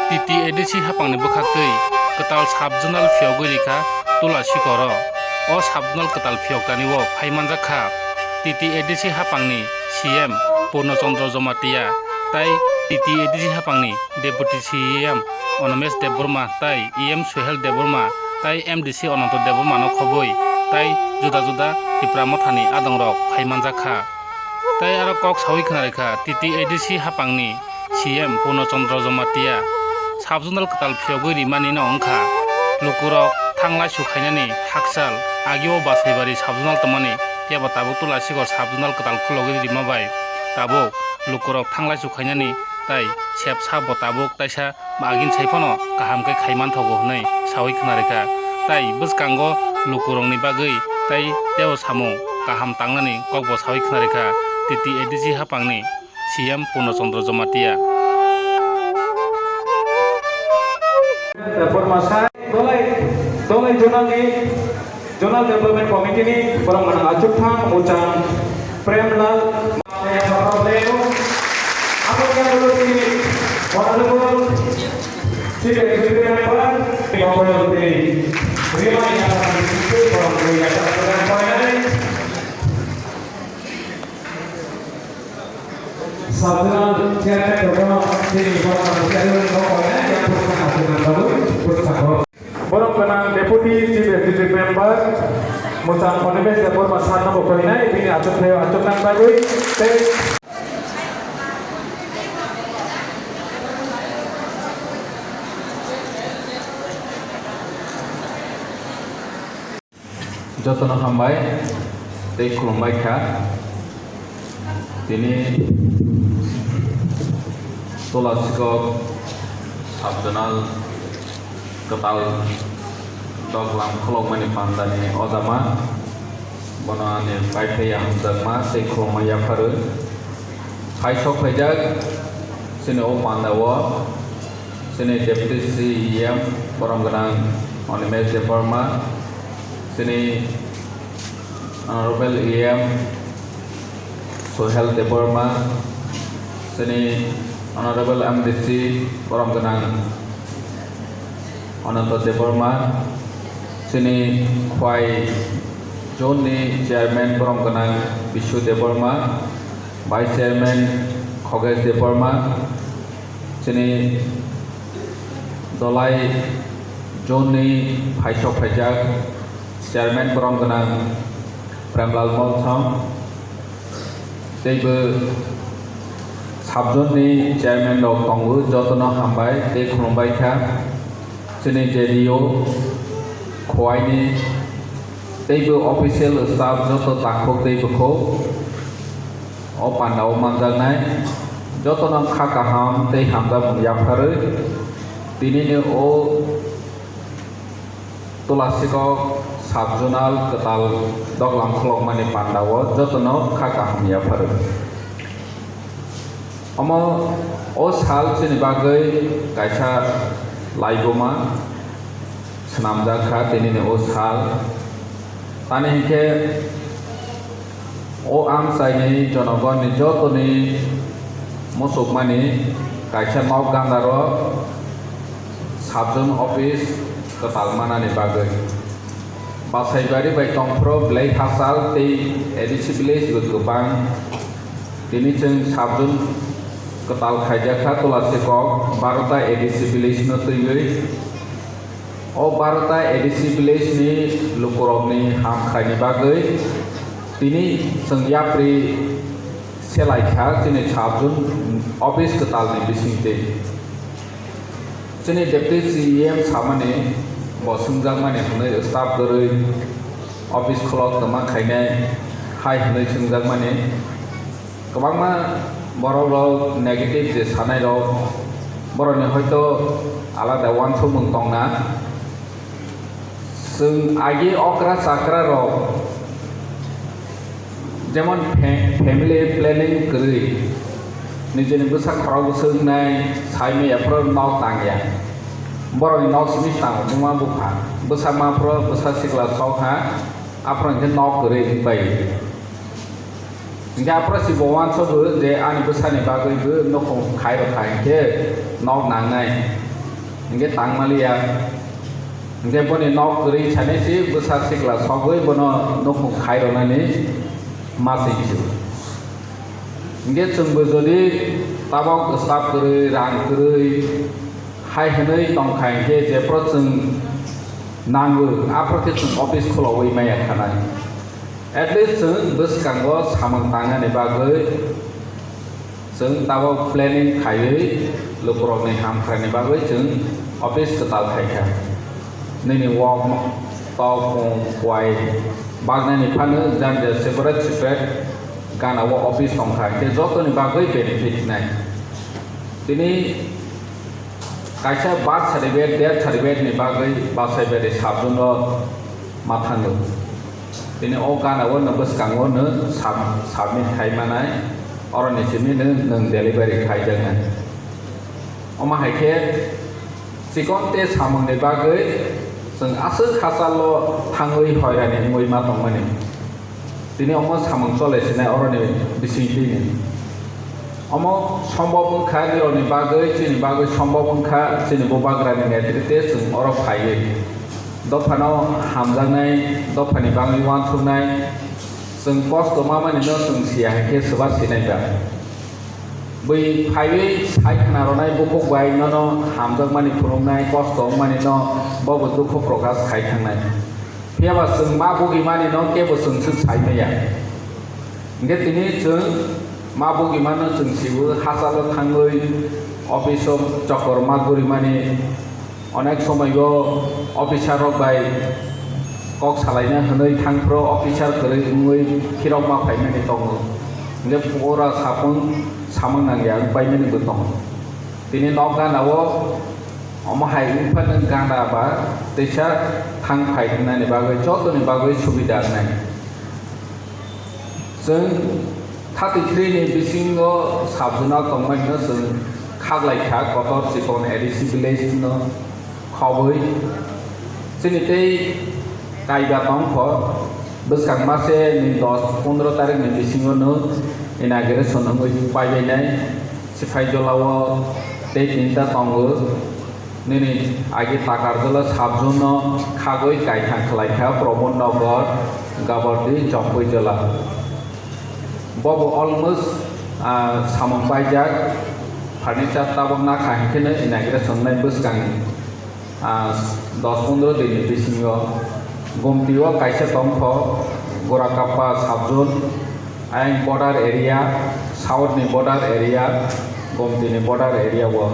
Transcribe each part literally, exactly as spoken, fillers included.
T T A D C haphangni bwkhaktwi kwtal sub-zonal phiyogwi rikha Tula Sikoro. O sub-zonal kwtal phiyoktanio phai manjak kha T T A D C haphangni C M Purno Chandra Jamatia tei T T A D C haphangni Deputy C M Animesh Debbarma tei E M Suhel Debbarma tei M D C Ananta Debbarmano khobwi tei juda juda Tipra Mothani adongrok phai manjak kha. Tei aro kok saui khna rikha T T A D C haphangni C M Purno Chandra Jamatia. Sub-zonal kwtal phiyogwi rimani no wngkha lukurok thanglai su khainani hakchal, agio Basaibari sub-zonal tongmani, phiya bo tabuk Tula Sikor sub-zonal kwtal khulogwi rima bai tabuk lukurok thanglai su khainani tei sep sap bo tabuk taisa agini sai phano kaham khe khai manthogo hwnwi saui khna rikha. Tai bwskango lukurokni bagwi tai teibo samung kaham tangnani kokbo saui khna rikha T T A D C haphangni C M Purno Chandra Jamatia. Debbarma sai, Dolai, Dolai Zonalni Zonal Development Committee ni borok gwnang achukthang Muchang Premlal. Abo ni ulo tini Honorable Chief Executive Member, Honorable Rima Yadav, borok gwnang achukthang. Sub-zonal chairman rokno tini borok gwnang chairman rokno yang pursa achukna bagwi pursa. Borok gwnang Deputy Chief Executive Member Muchang Animesh Debbarma sir no bo koinai bini achukthai o achukna bagwi tei Jotono hambai tei khulumbai kha. Tini Tula Sikok sub-zonal kwtal doglam khulokmani pandani ojama. Bono ani paithaya hamjakma tei khulumma yapharwi. Phai sok phaijak chini o panda o chini Deputy C E M borom gwnang Animesh Debbarma, chini Honorable E M Suhel Debbarma, chini Honorable M D C borom gwnang Ananta Debbarma, chini Khwai Zone ni Chairman borom gwnang Bishu Debbarma, Vice Chairman Khogesh Debbarma, chini Dolai Zone ni phaisok phaijak Chairman borom gwnang Premlal Moltham, teibo sub-zone ni chairman rok tongo, jotono hambai tei khulumbai kha. Chini J D O Khowai ni teibo official staff joto takhuk tei bukhuk o panda o manjaknai jotono kha kaham tei hamjakmung yapharwi tini ni o Tula Sikok sub-zonal kwtal doglam khulokmani panda o jotono kha kaham yapharwi. Omo o sal chini bagwi kaisa laibuma swnamjak kha tini ni o sal. Tani hinkhe o amchaini jonogonni jotoni muchukmani kaisa nok gandaro sub-zone office kwtal manani bagwi. Basaibari bai tongphuru belai hachal tei A D C village bo kwbang. Tini chwng sub-zone kwtal khaijak kha Tula Sikok barota A D C village no twiwi. O barota A D C village ni lukurokni ham khaini bagwi tini chwng yapri selai kha chini sub-zone office kwtalni bisingtwi. Chini Deputy C E M samani bo swngjakmani hwnwi staff kwrwi office khulok twma khainai hai hwnwi swngjakmani. Kwbangma borok rok negative je sanai rok borokni hoito alada uansukmung tongna. Chwng agi okra chakra rok jemon fa-, family planning kwrwi nijeni bwsa khorok bwswk wngnai saimaya phuru nok tangya. Borokni nok simi tango buma bupha bwsa ma phuru bwsa sikla sok ha aphuru hinkhe nok kwrwi wngbai. Hinkhe aphuru si bo uansukgo je ani bwsani bagwi bo nukhung khai rwkha hinkhe nok nangnai. Hingke tangmaliya. Hingke boni nok kwrwi sanai si bwsa sikla sogwi bono nukhung khai rwnani ma singsi. Hingke chwngbo jodi tabok staff kwrwi, rang kwrwi, hai hwnwi tongkha hingke jephru chwng nango, aphru khe chwng office khulogwi maya khanai. At least chwng bwskango samung tangnani bagwi chwng tabok planning khaiwi lukurokni hamkhrani bagwi chwng office kwtal khaikha. Nini wok tok pung kuai baknani phano janja separate separate gana o office tongkha, khe jotoni bagwi benefit nai. Tini kaisa birth certificate, death certificate ni bagwi bachai bai sub-, zone o ma thango. Tini o gana o no bwskango no sub-, submit khai manai, oro ni simi no nwng delivery khaijaknai. Omo hai khe chikon tei samung ni bagwi chwng aswk hachal o thangwi hoirani wngwi ma tongmani. Tini omo samung chole sinai oroni bising twi ni. Omo sombok wngkha nirokni bagwi, chini bagwi sombok wngkha, chini bubagrani netrite chwng oro phaiwi dophano hamjaknai, dophani bagwi uansuknai. Chwng kosto mamani no chwng siya hai khe swbar sinai ba. Bwi phaiwi sai khna rwnai bukhuk bai nono hamjakmani phunuknai, kosto wngmani no bobo dukhu prokash khai thangnai. Phiya ba chwng ma bugimani no kebo chwng swk sai maya. Hingke tini chwng ma bugimano chwng sibo hachalo thangwi office o chokor ma gurimani. Onek somoi o officer rok bai kok salaina hwnwi thangphro officer kwrwi wngwi khirokma phaimani tongo. Hingke pura sapung samung nangya wng paimani bo tongo. Tini nok gana o omo hai wngphano gana ba teisa thang phai wngnani bagwi jotoni bagwi subida wngnai. Chwng thirty three ni bisingo sub-zone o tongmani no chwng khaglai kha kotor chikon A D C village no khobwi. Chini tei kaiba tong kho, bwskang mase ni dos pondro tarik ni bisingo no inauguration wngwi paibainai. Siphaijolao tei tinta tongo. Nini agi Takarjala sub-zone no khagwi kaithang khlai kha Pramod Nagar, Gabardi, Jampuijala. Bobo almost, ah, samung paijak, furniture tabok nakha hinkhe no inauguration nai bwskang, ah, dos pondro din ni bisingo. Gomti o kaisa tongkho, Gorakappa sub-zone, ayang border area, south ni border area, Gomti ni border area o.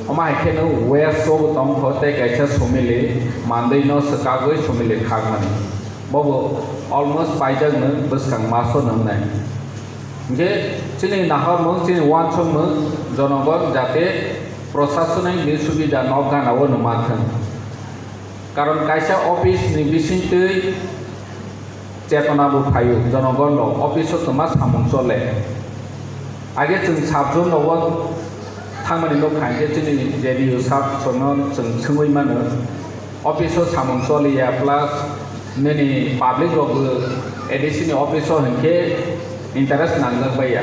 Omo hai khe no west o bo tongkho tei kaisa sumili mandwi no swkagwi sumili khakmani. Bobo almost paijak no bwskang maso nwngnai. Hingke chini naharmung, chini uansukmung jonogon jate prosasonik ni subida nok gana o no manthwng. Karon kaisa office ni bisingtwi chetona bo phaio, jonogon rok office o twma samung chole. Age chwng sub-zone rogo thangmani nukha, hinkhe chini J D U sub-zone no chwng swngwi mano, office o samung choliya, plus nini public rokbo A D C ni office o hinkhe interest nangjak baiya.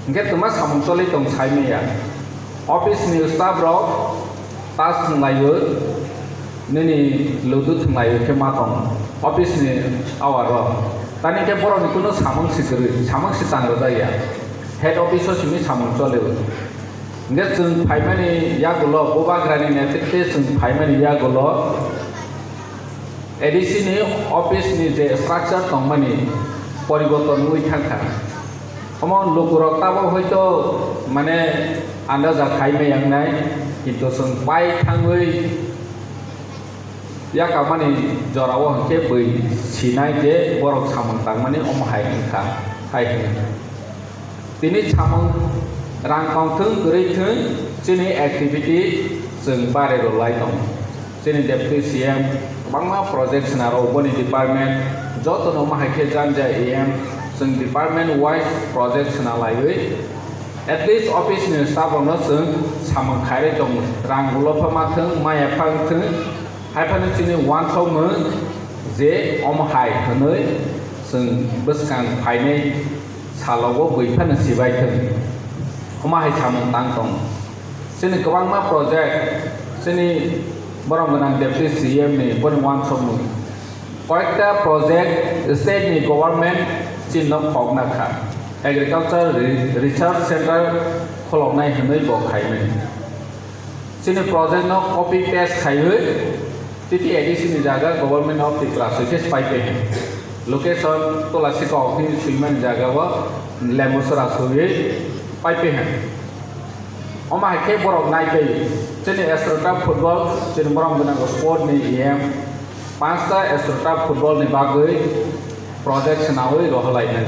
Hinkhe twma samung choli tong sai manya. Office ni staff rok tas thwnglaio, nini ludu thwnglaio khe ma tong office ni hour o. Tani khe borok ni kunu samung si kwrwi, samung si tang rwjakya. Head office o simi samung cholio. Hinkhe chwng phaimani yagulo, bubagrani netrite chwng phaimani yagulo, A D C ni office ni je structure tongmani poriborton wngwi thangkha. Omo lukurok tabok hoito mane andaja khai maya wngnai, kintu chwng pai thangwi yakamani jorao hinkhe bui sinai je borok samung tangmani omo hai wngkha, hai hwnwi. Tini samung rang tongthwng kwrwi thwng chini activity chwng bari rwlai tongo. Chini Deputy C M kwbangma project swnaro boni department jotono omo hai khe janja A M chwng department wise project swnalaiwi at least office ni staff rokno chwng samung khairwi tongo. Rang ulo pha ma thwng, maya pha wng thwng, hai phano chini uansukmung je omo hai hwnwi chwng bwskang phainai salogo bui phano sibai thwng. Omo hai samung tang tong. Chini kwbangma project, chini borom gwnang Deputy C M ni boni uansukmung. Koyekta project state ni government chini no khokna kha. Agriculture Re-, Research Center kholoknai hwnwi bo khaimani. Chini project no copy paste khaiwi T T A D C ni jaga Government of Tripura swi khe pai pe hai. Location Tulasi kok ni swimani jaga o Lembusora swiwi pai pe hai. Omo hai khe borok nai pai chini Astroturf football, chini borom gwnang sport ni E M, panchta Astroturf football ni bagwi project swnawi rohorlainai.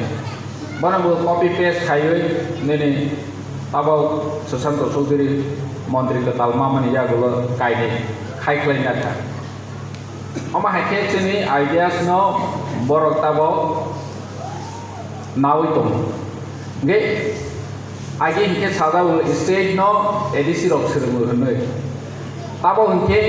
Bono bo copy paste khaiwi nini tabok Sushanta Chowdhury montri kwtal mamani yagulo kainwi khai khlaina kha. Omo hai khe chini ideas no borok tabok nawi tongo. Hingke agi hingke sajao state no A D C rok swrwngo hwnwi. Tabok hingke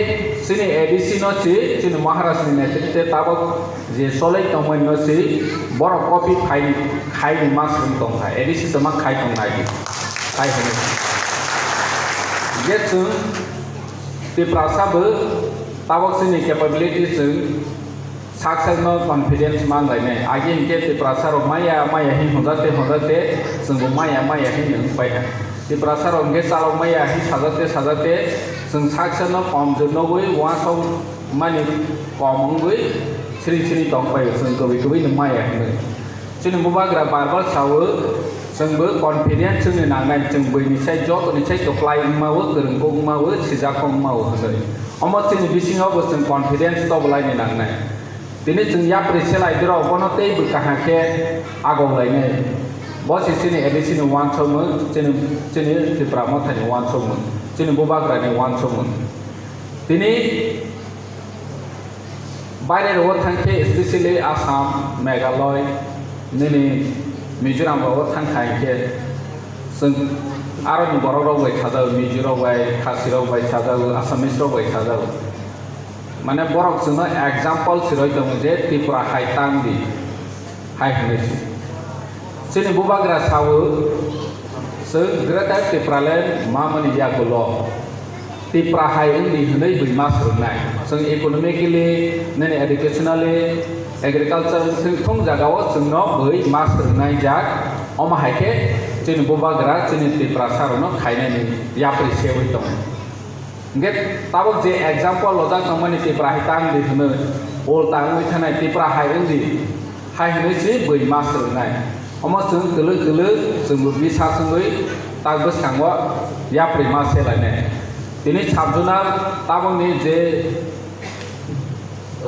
chini A D C no si chini Maharaj ni netrite tabok je cholai tongmani no si borok copy khai, khai ni ma swrwng tongkha, A D C tongma khai tongnai. Khai hwnwi. Je chwng Tiprasa bo tabok chini capability chwng sak sak no confidence man lainai. Agi hingke Tiprasa rok maya maya hin honjak te honjak te chwng bo maya maya hin nwng pai kha. Tiprasa rok hingke chalok maya hin sajak te sajak te chwng sak sak no kom jwk nogwi uansuk mani kom wngwi siri siri tong pai chwng kwbwi kwbwi nwng maya hinwi. Chini bubagra bar bar sao, chwng bo confidence chwngni nangnai, chwng buini sai jotoni sai kwplai wngma o, kwrwng kok wngma o, sijak kok wngma o hwnwi. Omo chini bisingo bo chwng confidence tobolaini nangnai. Tini chwng yapri se lai dirok, bono tei bwkha khe agok lainai. Bo se chini A D C ni uansukmung, chini, chini Tipra Mothani uansukmung, chini bubagrani uansukmung. Tini baire rogo thang khe, especially Assam, Meghalaya, nini Mizoram rogo thang kha hinkhe, chwng aroni borok rok bai khajago, Mizo rok bai, Khasi rok bai khajago, Assamese rok bai khajago. Mane borok chwngno example swrwi tongo je Tripura hai tang di. Hai hwnwi se. Chini bubagra sao, chwng Greater Tipraland mamani yagulo Tipra hai wngdi hwnwi bui ma swrwngnai. Chwng economically, nini educationally, agriculture, chwng thung jagao chwngno bui ma swrwngnai jak. Omo hai khe chini bubagra chini Tiprasa rokno khainani yapri sewi tongo. Hingke tabok je example lojak tongmani Tipra hai tang di hwnwi, ol tangwi thanai Tipra hai wngdi, hai hwnwi se bui ma swrwngnai. Omo chwng kwlwk kwlwk chwngbo bisa swngwi tak bwskango yapri ma selainai. Tini sabjuna tabokni je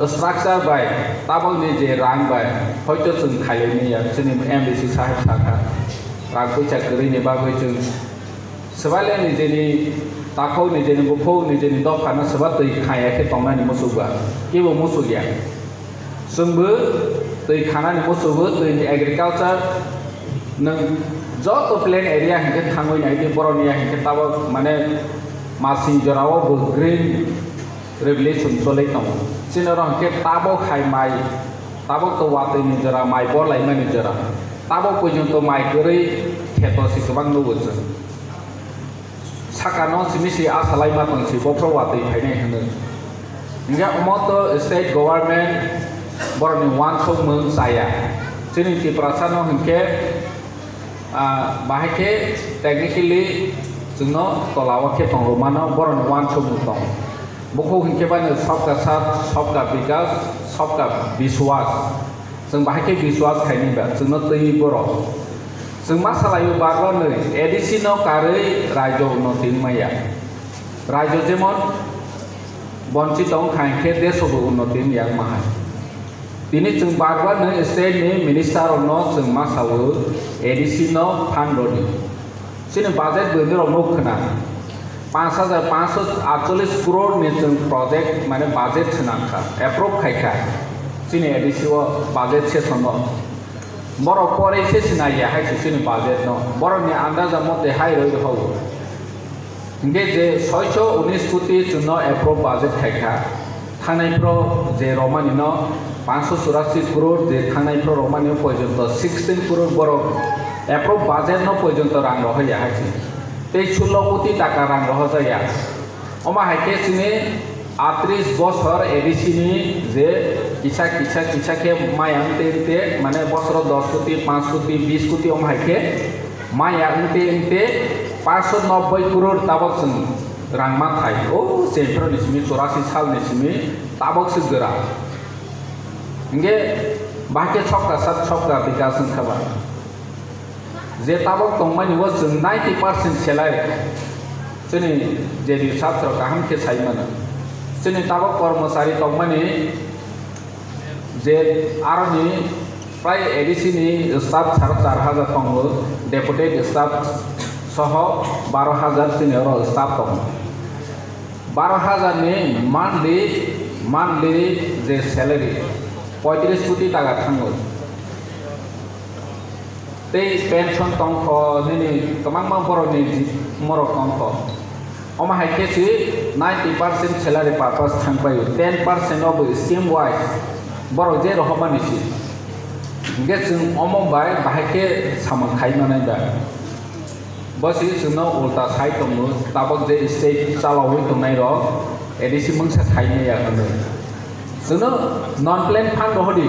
structure bai, tabokni je rang bai, hoito chwng khailai manya, chini M D C saheb sakha, rang puisa kwrwini bagwi chwng Swbale nijeni takhuk, nijeni bukhuk, nijeni dophano swba twi khaya khe tongnani muchukba, kebo muchukya. Chwngbo twi khanani muchugo, twini agriculture, nwng joto plain area hinkhe thangwi naidi, borokni ya hinkhe tabok mane masing jorao bo green revolution cholwi tongo. Chini oro hinkhe tabok hai mai, tabok to watwini jora, mai bor laimani jora, tabok porjonto mai kwrwi kheto se kwbang nugo chwng. Sakano simi se asa laima tong se, bophro watwi phainai hwnwi. Hingke omo to state government borokni uansukmung chaya. Chini Tiprasano hinkhe, ah, bahai khe technically chwngno tolao khe tongrwmano borokni uansukmung tong. Bukhuk hinkhe bani sabka saath, sabka bikas, sabka biswas. Chwng bahai khe biswas khaini ba, chwngno twi borok. Chwng ma salaio bar bar nwi, A D C no karwi raijo unnoti wngmaya. Raijo jemon bonchi tong kha hinkhe deso bo unnoti wngya wngma hai. Tini chwng bar bar nwi state ni minister rokno chwng ma sao A D C no fund rwdi. Chini budget bwini rok nuk khna. Panch hajar panchsho atchollish crore ni chwng project mane budget swnam kha, approve khai kha. Chini A D C o budget session o. Borok pore se sinai ya hai se chini budget no. Borok ni andaja mote hai roi rok. Hingke je soisho unis koti chwngno approve budget khai kha. Thangnai phro je romani no panchsho churasi crore je thangnai phro romani porjonto sixteen crore borok approve budget no porjonto rang rohor ya hai se. Tei sullo koti taka rang rohorjak ya. Omo hai khe chini atris bosor A D C ni je kisa kisa kisa khe maya wngte wngte, mane bosoro dos koti, panch koti, bis koti omo hai khe maya wngte wngte panchsho nobboi crore tabok chwng rang manthai. O Chempro ni simi chorasi sal ni simi tabok se gwra. Hingke bahai khe sokta sak sokta bikas wngkha ba. Je tabok tongmani o chwng ninety percent salary chini J D U sir kaham khe sai mano. Chini tabok kormochari tongmani je aroni prai A D C ni staff sar char hajar tongo, deputy staff soho baro hajar chini oro staff tongo. Baro hajar ni monthly, monthly je salary poitris koti taka thango. Tei pension tongkho nini kwbangma borokni morok tongkho. Omo hai khe si ninety percent salary purpose thang paio, ten percent obo scheme wise borok je rohormani si. Hingke chwng omo bai bahai khe samung khai manai ba. Bo si chwngno ulta sai tongo, tabok je state chalaui tongnai rok A D C mungsa khai maya hwnwi. Chwngno non plan fund rohordi,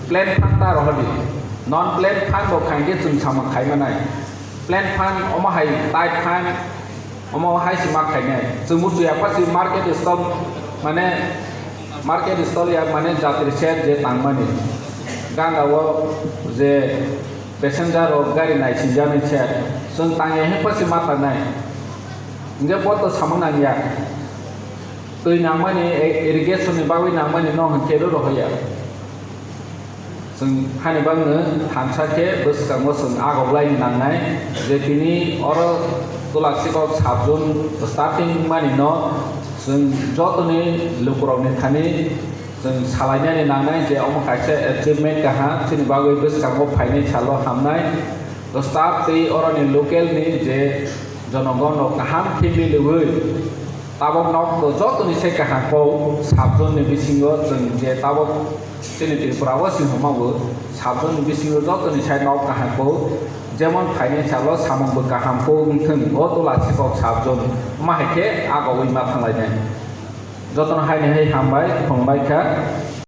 plan fund ta rohordi. Non plan fund bo khaikhe chwng samung khai manai. Plan fund omo hai tight fund, omo hai se ma khainai. Chwng muchung ya pha si market stall, mane market stall ya mane jatri set je tangmani. Gana o je passenger rok gari naisingjani set. Chwng tangya he pha si ma tangnai. Hingke bo to samung nangya. Twi nangmani, e-, irrigation ni bagwi nangmani no hwnkhe rw rohorya. Chwng hani bagwino thansa khe bwskango chwng agoklaini nangnai, je tini oro Tulasi kok sub zone starting wngmani no chwng jotoni lukurokni thani chwng salainani nangnai je omo kaisa achievement kaham chini bagwi bwskango phainai salo hamnai. Staff tei oroni local ni je jonogon rok kaham khe miliwi tabok nok to jotoni se kaham kok sub zone ni bisingo chwng je tabok chini Tripura o singho mago sub zone ni bisingo jotoni sai nok kaham kok jemon phainai salo samung bo kaham kok wngthwng o Tulasi kok sub zone ma hai khe agowi ma thanglainai. Jotono haini hai hambai, khulumbai kha.